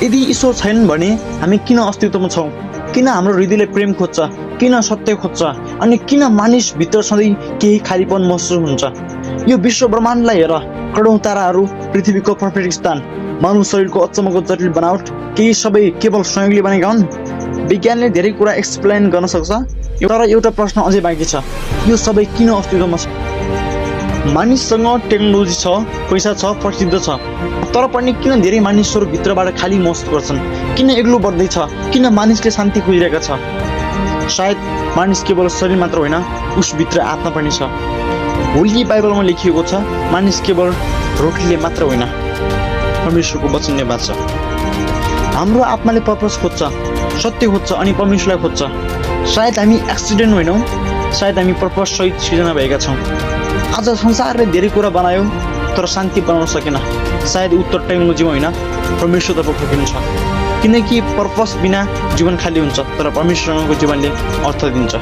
यदि ईश्वर छैन भने हामी किन अस्तित्वमा छौँ? किन हाम्रो हृदयले प्रेम खोज्छ? किन सत्य खोज्छ? अनि किन मानिस भित्र सधैँ केही खालीपन महसुस हुन्छ? यो विश्व ब्रह्माण्डलाई हेर, करोडौं ताराहरू, पृथ्वीको पर्फेक्ट स्थान, मानव शरीरको अचम्मको जटिल बनावट, केही सबै केवल संयोगले बनेका हुन्। विज्ञानले धेरै कुरा एक्सप्लेन गर्न सक्छ, तर एउटा प्रश्न अझै बाँकी छ, यो सबै किन अस्तित्वमा छ? मानिससँग टेक्नोलोजी छ, पैसा छ, प्रसिद्ध छ, तर पनि किन धेरै मानिसहरू भित्रबाट खाली महसुस गर्छन्? किन एक्लो बढ्दैछ? किन मानिसले शान्ति खोजिरहेका छ? सायद मानिस केवल शरीर मात्र होइन, उसभित्र आत्मा पनि छ। होली बाइबलमा लेखिएको छ, मानिस केवल रोटीले मात्र होइन, परमेश्वरको वचनले बाँच्छ। हाम्रो आत्माले पर्पस खोज्छ, सत्य खोज्छ अनि परमेश्वरलाई खोज्छ। सायद हामी एक्सिडेन्ट होइनौँ, सायद हामी पर्पस सहित सृजना भएका छौँ। आज संसारले धेरै कुरा बनायो तर शान्ति बनाउन सकेन। सायद उत्तर टेक्नोलोजीमा होइन, परमेश्वरतर्फ फर्किनु छ। किनकि पर्पस बिना जीवन खाली हुन्छ, तर परमेश्वरको जीवनले अर्थ दिन्छ।